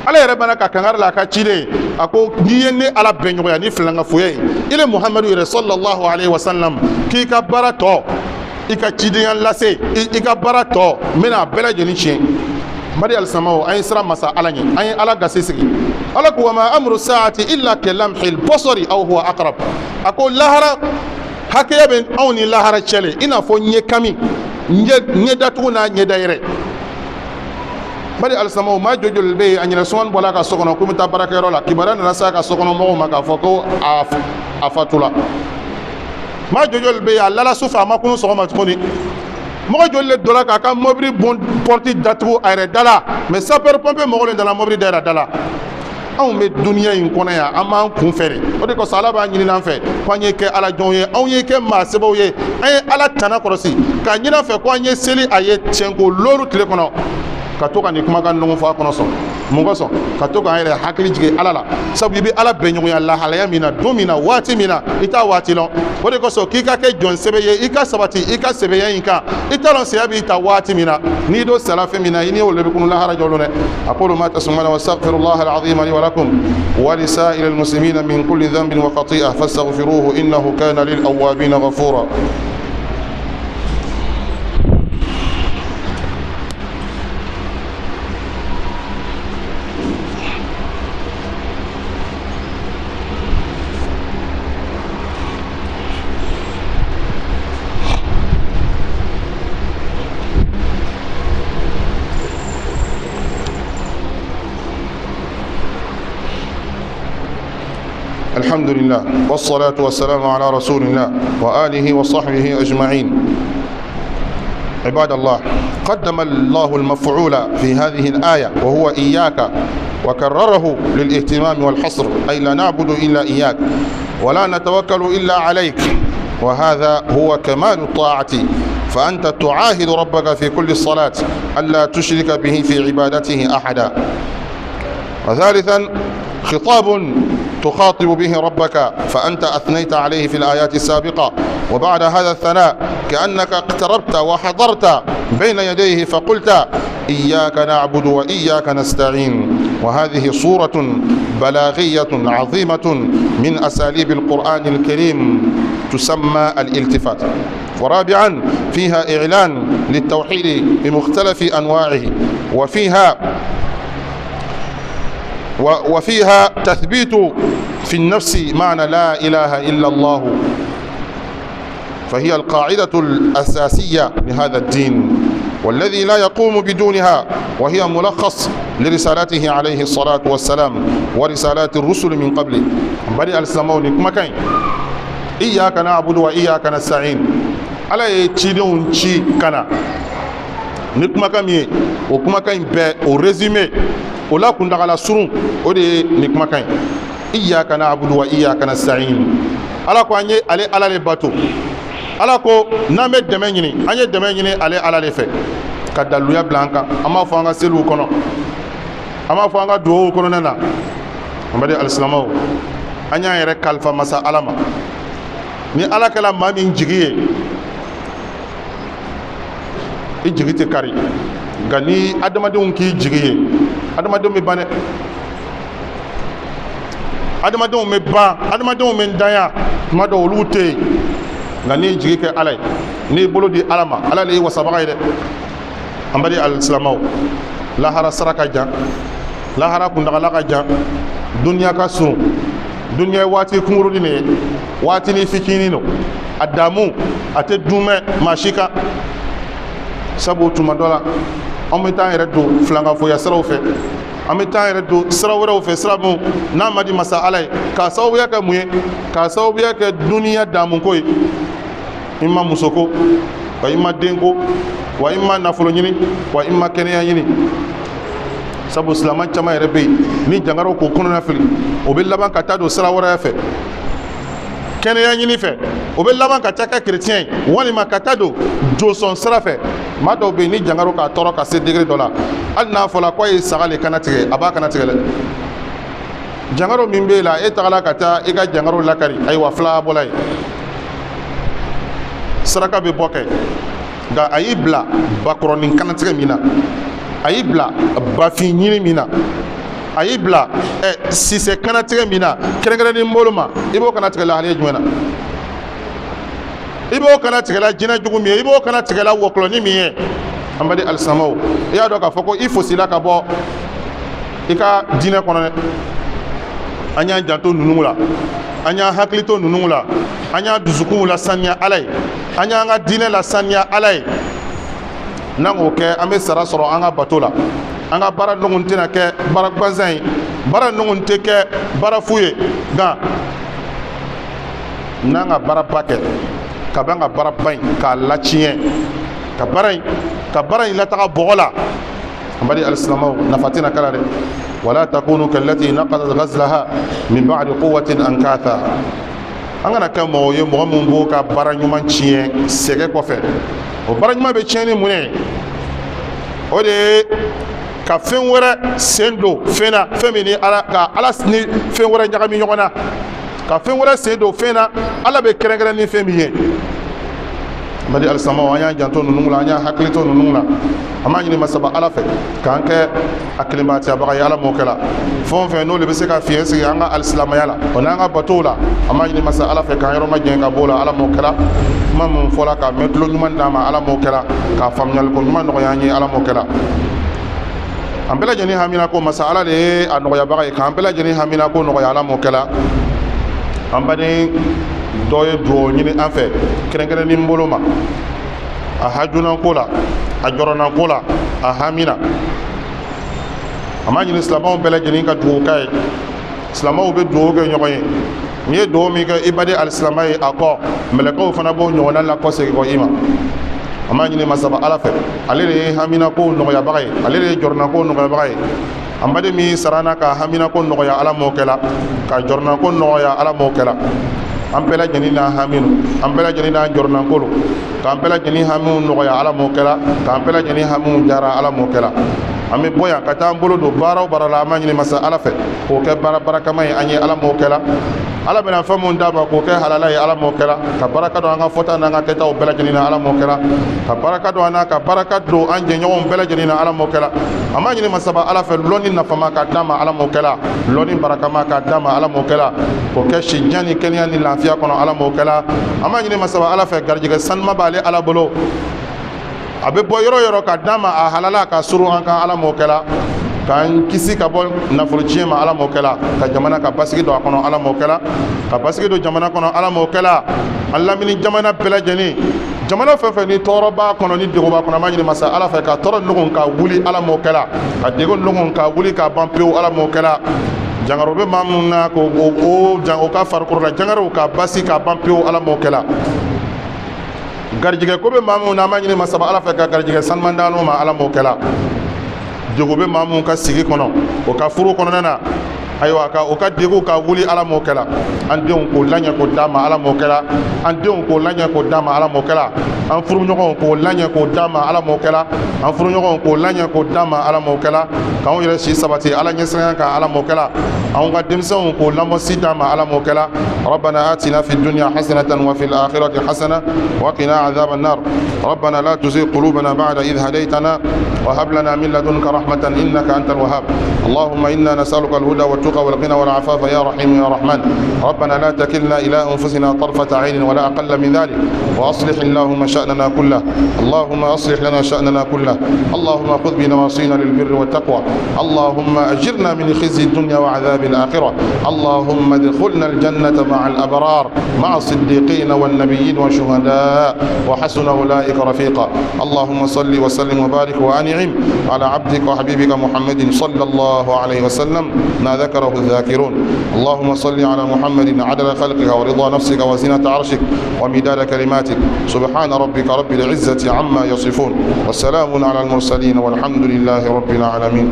Ala yɛrɛ bana ka kangari la a ka ciden, a ko n'i ye ne Ala bɛn ɲɔgɔnya ni filankafoya ye, i le Muhamadu yɛrɛ sallallahu alaihi wa sallam, k'i ka baara tɔ, i ka cidenya lase, i ka baara tɔ, n bɛna a bɛɛ lajɛlen tiɲɛ. N bari alisamaw, an ye siran masa Ala ɲɛ, an ye Ala gasi sigi. Ala ko wa ma amru saati illa kalamhil basari aw huwa aqrab. A ko lahara hakɛya bɛ anw ni lahara cɛ le i n'a fɔ ɲɛ kami, ɲɛ datugu n'a ɲɛ dayɛrɛ. Bari alisamaw, maa joli joli bɛ yen, a ɲinɛ sumani bɔla a ka so kɔnɔ ko n bɛ taa baarakɛyɔrɔ la, kibaruya nana se a ka so kɔnɔ mɔgɔw ma k'a fɔ ko a fatula. Maa joli joli bɛ yen, a lala su fɛ, a ma kunu sɔgɔma tuguni. Mɔgɔ joli le donna k'a ka mobili bon porte datugu a yɛrɛ da la, mais sapeur pompier mɔgɔ le nana mobili dayɛlɛ a da la. Anw bɛ duniya in kɔnɔ yan, an b'an kun fɛ de. O de kosɔn Ala b'a ɲini an fɛ ko an ye kɛ Ala jɔnw ye, anw ye kɛ maa sɛbɛw ye, an ye Ala tana kɔlɔsi k'a ɲini an fɛ ko an ye seli a ye siɲɛko looru tile kɔnɔ, ka to ka nin kumakan ninnu fɔ a kɔnɔ. Sɔn mun kosɔn? Ka to k'an yɛrɛ hakili jigin Ala la, sabu i bɛ Ala bɛnɲɔgɔnya lahalaya min na, don min na, waati min na, i t'a waati lɔn. O de kosɔn k'i ka kɛ jɔn sɛbɛ ye, i ka sabati i ka sɛbɛya in kan. I t'a lɔn saya b'i ta waati min na. N'i don sala fɛn min na, i ni o le bɛ kunu lahara jɔ lon dɛ. أقول ما تسمعون واستغفر الله العظيم لي ولكم ولسائر المسلمين من كل ذنب وخطيئة فاستغفروه إنه كان للأوابين غفورا. الحمد لله والصلاة والسلام على رسول الله وآله وصحبه أجمعين. عباد الله، قدم الله المفعول في هذه الآية وهو إياك، وكرره للاهتمام والحصر، أي لا نعبد إلا إياك ولا نتوكل إلا عليك، وهذا هو كمال الطاعة. فأنت تعاهد ربك في كل الصلاة ألا تشرك به في عبادته أحدا. وثالثا خطاب تخاطب به ربك، فأنت أثنيت عليه في الآيات السابقة، وبعد هذا الثناء كأنك اقتربت وحضرت بين يديه فقلت إياك نعبد وإياك نستعين. وهذه صورة بلاغية عظيمة من أساليب القرآن الكريم تسمى الالتفات. ورابعا فيها إعلان للتوحيد بمختلف أنواعه، وفيها تثبيت في النفس معنى لا إله إلا الله، فهي القاعدة الأساسية لهذا الدين والذي لا يقوم بدونها، وهي ملخص لرسالته عليه الصلاة والسلام ورسالات الرسل من قبله. بني السماء كما إياك نعبد وإياك نستعين. Ala ye cidenw ci ka na ni kumakan min ye, o kumakan in bɛɛ, o résumé, o la kuntagala surun, o de ye nin kumakan ye: iyyaka na'budu wa iyyaka nasta'in. Ala ko an ye ale Ala de bato. Ala ko n'an bɛ dɛmɛ ɲini, an ye dɛmɛ ɲini ale Ala de fɛ, ka daluya bila an kan. An b'a fɔ an ka seliw kɔnɔ, an b'a fɔ an ka duwawuw kɔnɔna na. An baden alisilamɛw, an y'an yɛrɛ kalifa masa Ala ma. Ni Ala kɛla maa min jigi ye, i jigi tɛ kari. Nka ni adamadenw k'i jigi ye, adamadenw bɛ ban dɛ, adamadenw bɛ ban, adamadenw bɛ ntanya tuma dɔ, olu tɛ yen. Nka n'i jigi kɛ Ala ye, n'i bolo di Ala ma, Ala de ye wasabaga ye dɛ. An baden alisilamɛw, lahara sara ka jan, lahara kuntagala ka jan, duniya ka surun. Duniya ye waati kunkurunin de ye, waatinin fitinin don. A damu a tɛ dunmɛ maa si kan, sabu tuma dɔ la an bɛ taa an yɛrɛ don filankafoya siraw fɛ, an bɛ taa an yɛrɛ don sira wɛrɛw fɛ, sira mun n'a ma di masa Ala ye, k'a sababuya kɛ mun ye? K'a sababuya kɛ duniya damuko ye. I ma muso ko, wa i ma den ko, wa i ma nafolo ɲini, wa i ma kɛnɛya ɲini. Sabu silamɛ caman yɛrɛ bɛ yen, ni jangaraw k'o kɔnɔna fili, o bɛ laban ka taa don sira wɛrɛ fɛ, kɛnɛya ɲini fɛ, o bɛ laban ka taa kɛ kerecɛn ye, walima ka taa don josɔn sira fɛ. Maa dɔw bɛ yen, ni jangaro k'a tɔɔrɔ ka se degré dɔ la, hali n'a fɔra k'a ye saga le kana tigɛ, a b'a kana tigɛ dɛ. Jangaro min b'e la, e tagala ka taa i ka jangaro lakari, ayiwa, fila bɔla ye, saraka bɛ bɔ kɛ. Nka a y'i bila bakɔrɔnin kanatigɛ min na, a y'i bila bafin ɲini min na, a y'i bila sisɛ kanatigɛ min na, kɛrɛnkɛrɛnnen bolo ma, i b'o kana tigɛ lahaliya jumɛn na? I b'o kana tigɛla jinɛ jugu min ye, i b'o kana tigɛla wɔkulɔni min ye. An baden alisilamɛw, i y'a dɔn k'a fɔ ko i fosila ka bɔ i ka diinɛ kɔnɔ dɛ. An y'an janto ninnu la, an y'an hakili to ninnu la, an y'an dusukunw lasaniya Ala ye, an y'an ka diinɛ lasaniya Ala ye. N'an k'o kɛ, an bɛ sara sɔrɔ an ka bato la. An ka baara ninnu tɛna kɛ baara gansan ye, baara ninnu tɛ kɛ baara fu ye. Nka n'an ka baaraba kɛ ka ban ka baaraba in k'a latiɲɛ, Ka baara in lataga bɔgɔ la, an bali alisilamɛw, nafa tɛna k'a la dɛ. Wala takunu kallati naqadat ghazlaha min ba'di quwwatin ankatha. An kana kɛ mɔgɔ ye, mɔgɔ min b'o ka baara ɲuman tiɲɛ sɛgɛ kɔfɛ. O baara ɲuman bɛ tiɲɛ ni mun ye? O de ye ka fɛn wɛrɛ sen don fɛn na, fɛn min ni Ala ka Ala ni fɛn wɛrɛ ɲagami ɲɔgɔn na, ka fɛn wɛrɛ sen don fɛn na, Ala bɛ kɛrɛnkɛrɛn ni fɛn min ye. Mali alisamaw, an y'an janto ninnu la, an y'an hakili to ninnu la. An b'a ɲini Masaba Ala fɛ k'an kɛ a kelenbaatiyabaga ye. Ala m'o kɛla. Fɛn o fɛn n'olu bɛ se ka fiɲɛ sigi an ka alisilamaya la, o n'an ka batow la, an b'a ɲini Masa Ala fɛ k'an yɔrɔ ma jɛn ka b'o la. Ala m'o kɛla. Kuma mun fɔla, ka mɛn tulo ɲuman d'an ma, Ala m'o kɛla. K'a faamuyaliko ɲuman nɔgɔya an ye, Ala m'o kɛla. An bɛɛ lajɛlen hamina ko Masa Ala de ye a nɔgɔyabaga ye, k'an bɛɛ lajɛlen hamina ko nɔgɔya, Ala m'o kɛla. An baden dɔ ye duwawu ɲini an fɛ kɛrɛnkɛrɛnnin bolo ma, a hajunanko la, a jɔrɔnanko la, a hamina. An b'a ɲini silamɛw bɛɛ lajɛlen ka duwawu k'a ye. Silamɛw bɛ duwawu kɛ ɲɔgɔn ye. N'i ye duwawu min kɛ i baden alisilamɛ ye, a kɔ mɛlɛkɛw fana b'o ɲɔgɔnna lakɔsegin kɔ i ma. An b'a ɲini Masaba Ala fɛ, ale de ye haminako nɔgɔyabaga ye, ale de ye jɔrɔnako nɔgɔyabaga ye. An baden min sarana, ka haminako nɔgɔya, Ala m'o kɛla. Ka jɔrɔnako nɔgɔya, Ala m'o kɛla. An bɛɛ lajɛlen n'an haminu, an bɛɛ lajɛlen n'an jɔrɔnako lo, k'an bɛɛ lajɛlen hamiw nɔgɔya, Ala m'o kɛla. K'an bɛɛ lajɛlen hamiw jara, Ala m'o kɛla. An bɛ bɔ yan ka taa an bolo don baara o baara la, an b'a ɲini Masa Ala fɛ k'o kɛ baara barakama ye an ye, Ala m'o kɛla. Ala bɛna fɛn mun d'a ma, k'o kɛ halala ye, Ala m'o kɛla. Ka baraka don an ka fɔta n'an ka kɛtaw bɛɛ lajɛlen na, Ala m'o kɛla. Ka baraka don an na, ka baraka don an jɛɲɔgɔnw bɛɛ lajɛlen na, Ala m'o kɛla. An b'a ɲini Masaba Ala fɛ, lɔnni nafama k'a d'an ma, Ala m'o kɛla. Lɔnni barakama k'a d'an ma, Ala m'o kɛla. K'o kɛ si jan ni kɛnɛya ni lafiya kɔnɔ, Ala m'o kɛla. An b'a ɲini Masaba Ala fɛ, garijɛgɛ sanuma b'ale Ala bolo, a bɛ bɔ yɔrɔ yɔrɔ ka d'an ma a halala, ka surun an kan, Ala m'o kɛla. K'an kisi ka bɔ nafolo tiɲɛ ma, Ala m'o kɛla. Ka jamana ka basigi don a kɔnɔ, Ala m'o kɛla. Ka basigi don jamana kɔnɔ, Ala m'o kɛla. An lamini jamana bɛɛ lajɛlen, jamana fɛn fɛn ni tɔɔrɔ b'a kɔnɔ, ni degun b'a kɔnɔ, an b'a ɲini Masa Ala fɛ ka tɔɔrɔ nɔgɔn ka wuli, Ala m'o kɛla. Ka degun nɔgɔn ka wuli ka ban pewu, Ala m'o kɛla. Jangaro bɛ maa mun na, k'o o o ka farikolo la jangaraw ka basi ka ban pewu, Ala m'o kɛla. Garijɛgɛ ko bɛ maa mun na, an b'a ɲini Masaba Ala fɛ ka garijɛgɛ sanuman d'an ma, Ala m'o kɛla. Degun bɛ maa mun ka sigi kɔnɔ, o ka furu kɔnɔna na, ayiwa, ka o ka degun ka wuli, Ala m'o kɛla. An denw k'o laɲɛ k'o d'a ma, Ala m'o kɛla. An denw k'o laɲɛ k'o d'a ma, Ala m'o kɛla. An furuɲɔgɔnw k'o laɲɛ k'o d'a ma, Ala m'o kɛla. An furuɲɔgɔnw k'o laɲɛ k'o d'a ma, Ala m'o kɛla. K'anw yɛrɛ si sabati Ala ɲɛsiranya kan, Ala m'o kɛla. Anw ka denmisɛnw k'o lamɔ si d'a ma, Ala m'o kɛla. ربنا آتنا في الدنيا حسنة وفي الآخرة حسنة وقنا عذاب النار. ربنا لا تزغ قلوبنا بعد إذ هديتنا وهب لنا من لدنك رحمة إنك أنت الوهاب. اللهم إنا نسألك الهدى والتقى والغنى والعفاف يا رحيم يا رحمن. ربنا لا تكلنا إلى أنفسنا طرفة عين ولا أقل من ذلك، وأصلح اللهم شأننا كله. اللهم أصلح لنا شأننا كله. اللهم خذ بنواصينا للبر والتقوى. اللهم أجرنا من خزي الدنيا وعذاب الآخرة. اللهم ادخلنا الجنة مع الأبرار، مع الصديقين والنبيين والشهداء، وحسن أولئك رفيقا. اللهم صل وسلم وبارك وأنعم على عبدك وحبيبك محمد صلى الله عليه وسلم، ما ذكره الذاكرون. اللهم صل على محمد عدد خلقك ورضا نفسك وزنة عرشك ومداد كلماتك. سبحان ربك رب العزة عما يصفون، وسلام على المرسلين، والحمد لله رب العالمين.